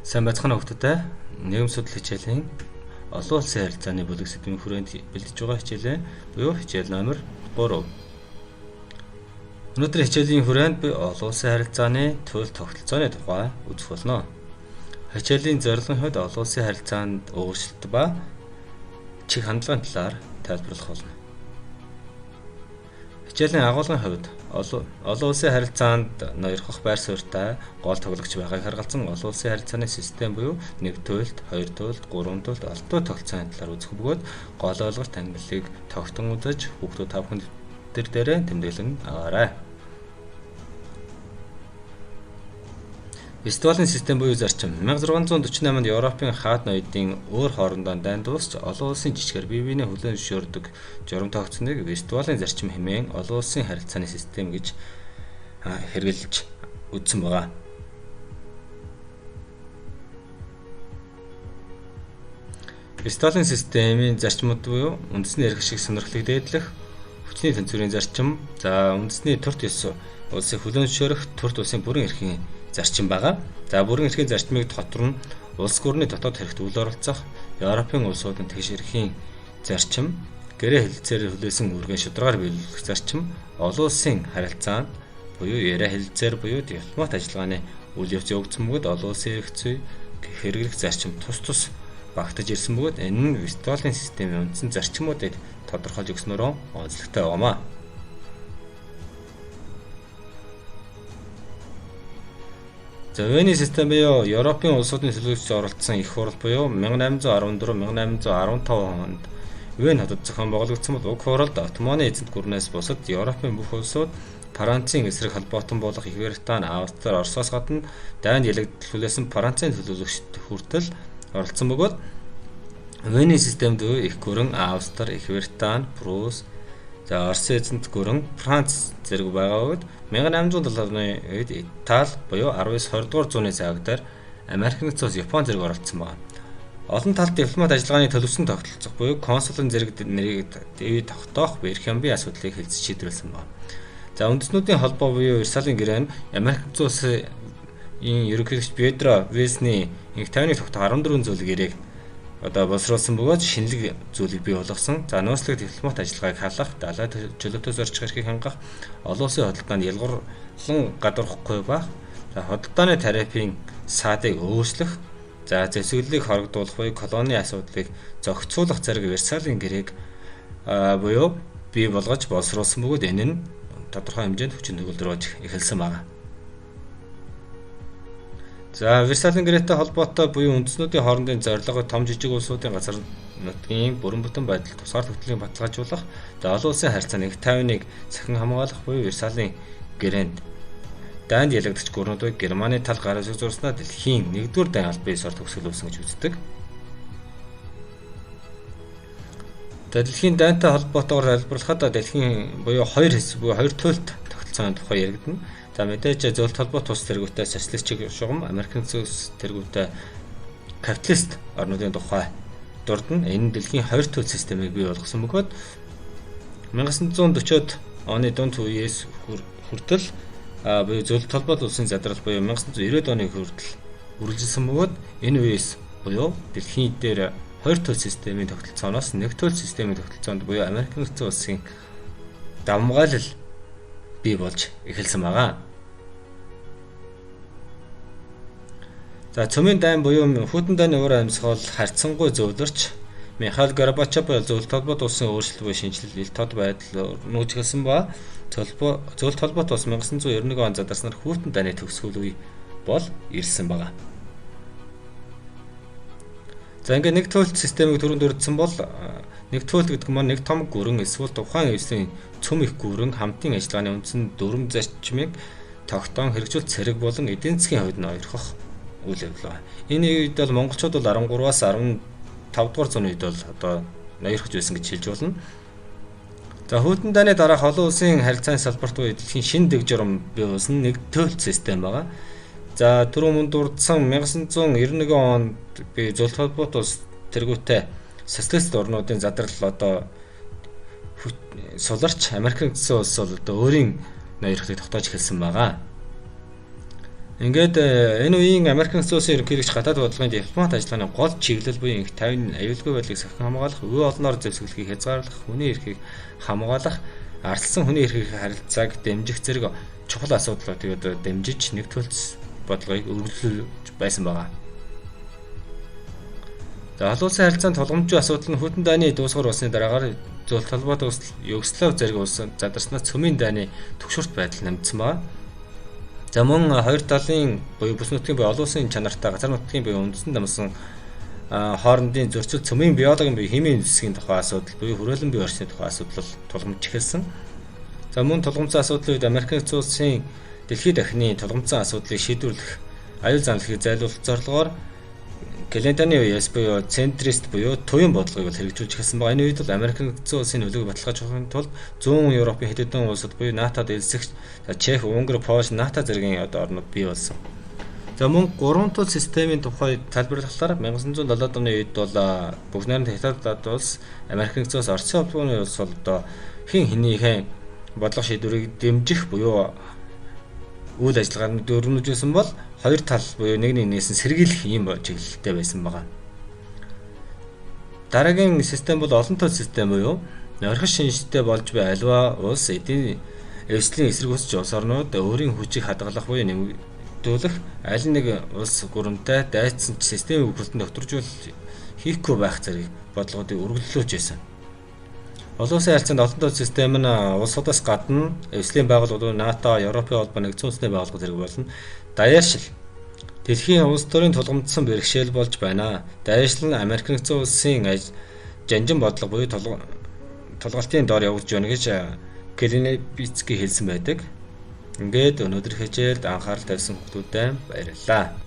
Сайн байцгаана хүүхдүүдээ. Нийгэм судлал хичээлийн олон улсын харилцааны бүлэг сэдвийн хүрээнд бэлдэж байгаа хичээлээ буюу хичээл номер 3. Өнөөдрийн хичээлийн хүрээнд би олон улсын харилцааны туйл тогтолцооны тухай үзэх болно. Хичээлийн зорилгын хувьд олон улсын харилцаанд өөрчлөлт ба чиг хандлагын талаар тайлбарлах болно. Хичээлийн агуулгын хувьд олон улсын харилцаанд ноёрхох байр суурьтай гол тоглогч байгааг харгалзан олон улсын харилцааны систем буюу 1 туйлд, 2 туйлд, 3 туйлд, олон туйлд тогтолцооны талаар үзэх бөгөөд гол ойлголт ангиллыг тогтон үзэж хүүхдүүд та бүхэн төр дээрээ тэмдэглэн аваарай. Вестфалийн систем буюу зарчим 1648 онд Европын хаад ноёдын өөр хоорондоо дайн дуусч олон улсын жижигээр бие биенээ хүлээн зөвшөөрдөг журам тогтцооныг Вестфалийн зарчим хэмээн олон улсын харилцааны систем гэж хэрэглэж үзсэн байгаа. Вестфалийн системийн зарчмууд буюу үндэсний эрх шиг сонирхлыг дээдлэх, хүчний тэнцвэрийн зарчим, за үндэсний төрт ёс улсын хүлээн зөвшөөрөх, төрт улсын бүрэн эрхийн зарчим байгаа. За бүрэн эрхийн зарчмыг дотор нь улс гүрний дотоод хэрэгт үл оролцох, Европын улсуудын тэгш эрхийн зарчим, гэрээ хэлэлцээрээ хүлээсэн үүргээ шударгаар биелүүлэх зарчим, олон улсын харилцаанд буюу яриа хэлэлцээр буюу дипломат ажиллагааны үйл явц явагдсан бөгөөд олон улсын эрх зүй хэрэглэх зарчим тус тус багтаж ирсэн бөгөөд энэ нь Вестфалийн системийн үндсэн зарчмуудыг тодорхойлж өгснөөрөө онцлогтой байгаамаа. За Вений систем буюу Европын улсуудын төлөөлөгч оролцсон их хурал буюу 1814-1815 онд Вен хотод зохион байгуулагдсан бол уг хуралд Отоманы эзэнт гүрнээс бусад Европын бүх улсууд Францын эсрэг холбоотон болох Их Британи, Австри, Оросоос гадна дайнд ялагдал хүлээсэн Францын төлөөлөгчд хүртэл оролцсон бөгөөд Вений системд буюу их гүрэн, Австри, Их Британи, Прусс, за Оросын эзэнт гүрэн, Франц зэрэг байгаа бөгөөд 1870 оны үед Итали буюу 19 20 дугаар зууны цагтаар Америк нэгдсэн улс, Япон зэрэг оролцсон байна. Олон талд дипломат ажиллагааны төлөвсөн тогтолцох буюу консулын зэрэг нэрийг тогтоох эрх ямбын асуудлыг хэлцэж шийдвэрлэсэн байна. За үндэстнүүдийн холбоо буюу Версалийн гэрээ нь Америк нэгдсэн улсын ерөнхийлөгч Педро Весний инх тайвныг тогтоох 14 зүйл гэрээг одоо боловсруулсан бөгөөд шинэлэг зүйлийг бий болгосон. За нууцлаг дипломат ажиллагааг халах, далай чөлөөтөөс орчих эрхийг хангах, олон улсын худалдаанд ялгуурлан гадуурхахгүй байх, за худалдааны тарифын саадыг өөрчлөх, за зэвсэглэлийг хорогдуулах буюу колони асуудлыг зохицуулах зэрэг Версалийн гэрээг буюу бий болгож боловсруулсан бөгөөд энэ нь тодорхой хэмжээнд хүчин төгөлдрүүлж эхэлсэн байна. За Версалийн гэрээтэй холбоотой буюу үндэстнүүдийн хоорондын зорилгыг том жижиг улсуудын газар нутгийн бүрэн бүтэн байдал тусгаар тогтнолыг баталгаажуулах, за олон улсын харилцааны тайвныг сахин хамгаалах буюу Версалийн гэрээнд дайнд ялагдагч гүрнүүд Германы тал гар үсэг зурснаа дэлхийн 1-р дайн албан ёсоор төгсгөлүүлсэн гэж үздэг. За дэлхийн дайнтай холбоотойгоор тайлбарлахад дэлхийн буюу хоёр хэсэг буюу хоёр туйлд тогтолцооны тухай яригдана. За мэдээж зөвлөлт холбоот улс тэргүүтэй социалист шугам, Америк нэгдсэн улс тэргүүтэй капиталист орнуудын тухай дурдна. Энэ дэлхийн хоёр туйлд системийг бий болгосон бөгөөд 1940-од оны дунд үеэс хүртэл буюу зөвлөлт холбоот улсын задрал буюу 1990-ад оны хүртэл үргэлжилсэн бөгөөд энэ үеэс буюу дэлхийн дээр хоёр туйлд системийн тогтолцооноос нэг туйлд системийн тогтолцоонд буюу Америк нэгдсэн улсын давмгаалал бий болж эхэлсэн байгаа. За цөмийн дайн буюу хүйтэн дайны уур амьсгал харьцангуй зөвлөрч Михаил Горбачев зөвлөлт холбоот улсын өөрчлөлт буюу шинэчлэл ил тод байдал нүүж эхэлсэн ба зөвлөлт холбоот улс 1991 он задарснаар хүйтэн дайны төгсгөл үе бол ирсэн байгаа. За ингээд нэг туйлд системийг түрүүнд дурдсан бол нэг туйлд гэдэг маань нэг том гүрэн эсвэл тухайн эвслийн цөм их гүрэн хамтын ажиллагааны үндсэн дүрм зарчмыг тогтоон хэрэгжүүлэх цэрэг болон эдийн засгийн хувьд ноёрхох үйл явдал байна. Энэ үед бол монголчууд бол 13-аас 15 дугаар зууны үед бол одоо ноёрхож байсан гэж хэлж болно. За хүйтэн дайны дараах олон улсын харилцааны салбарт буюу дэлхийн шинэ дэг журам бий болсон нэг туйлд систем байгаа. За түрүүн мөн дурдсан 1991 онд би зөвлөлт холбоот улс тэргүүтэй социалист орнуудын задрал одоо суларч Америк нэгдсэн улс бол одоо өөрийн ноёрхлыг тогтоож эхэлсэн байгаа. Ингээд энэ үеийн Америк нэгдсэн улсын ерөнхийлөгч гадаад бодлогын дипломат ажиллагааны гол чиглэл буюу инх тайван аюулгүй байдлыг сахин хамгаалах, үе олноор зэвсэглэхийг хязгаарлах, хүний эрхийг хамгаалах, ардчилсан хүний эрхийг харилцааг дэмжих зэрэг чухал асуудлуудыг одоо дэмжиж нэг төлц бодлогыг өргөжлөж байсан байгаа. За олон улсын харилцаанд тулгамдж асуудал нь хүйтэн дайны дуусгар болсны дараагаар зөвлөлт холбоотой улс Югослав зэрэг улс задарснаас цөмийн дайны түгшүүрт байдал нэмэгдсэн байна. За мөн хоёр талын буюу бүс нутгийн буюу олон улсын чанартай газар нутгийн буюу үндэстэн дамсан хоорондын зөрчил цөмийн биологийн буюу химийн зэвсгийн тухай асуудал буюу хүрээлэн бие орчны тухай асуудал тулгамдж эхэлсэн. За мөн тулгамдсан асуудлын үед Америк нэгдсэн улсын дэлхийд дахины тулгамдсан асуудлыг шийдвэрлэх аюул заналхийг зайлуулах зорилгоор Клинтоны үеэс буюу центрист буюу туян бодлогыг бол хэрэгжүүлж эхэлсэн байгаа. Энэ үед бол Америк нэгдсэн улсын нөлөөг баталгаажуулахын тулд зүүн Европын хэд хэдэн улсад буюу НАТО-д элсэх Чех, Унгар, Польш, НАТО зэргийн одоо орнууд бий болсон. За мөн гурван тул системийн тухай тайлбарлахлаар 1970-ад оны үед бол бүгд найрамд Хятад улс, Америк нэгдсэн улс, Оросын холбооны улс бол одоо хэн хэнийхээ бодлого шийдвэрийг дэмжих буюу үйл ажиллагаанд өрнөж байсан бол хоёр тал буюу нэг нэгнээс нь сэргийлэх ийм чиглэлтэй байсан байгаа. Дараагийн систем бол олон тул систем буюу орхи шинжтэй болж буй аливаа улс эдийн эвслийн эсэргүүцэж улс орнууд өөрийн хүчийг хадгалах буюу нэмэгдүүлэх аль нэг улс гүрэнтэй дайцсан ч системийн бүхэлдэн докторжуул хийхгүй байх зэрэг бодлогоодыг үргэлжлүүлж байсан. Олон улсын харилцаанд олон тул систем нь улсуудаас гадна эвслийн байгууллагууд НАТО, Европын холбоо, нэгдсэн үндэсний байгууллага зэрэг болно. Даяаршил дэлхийн улс төрийн тулгамдсан бэрхшээл болж байна. Даяаршил нь Америк нэгдсэн улсын жанжин бодлого буюу тулгалтын дор явагдаж байна гэж Клиневицкий хэлсэн байдаг. Ингээд өнөөдөр хичээлд анхаарал тавьсан хүмүүстээ баярлалаа.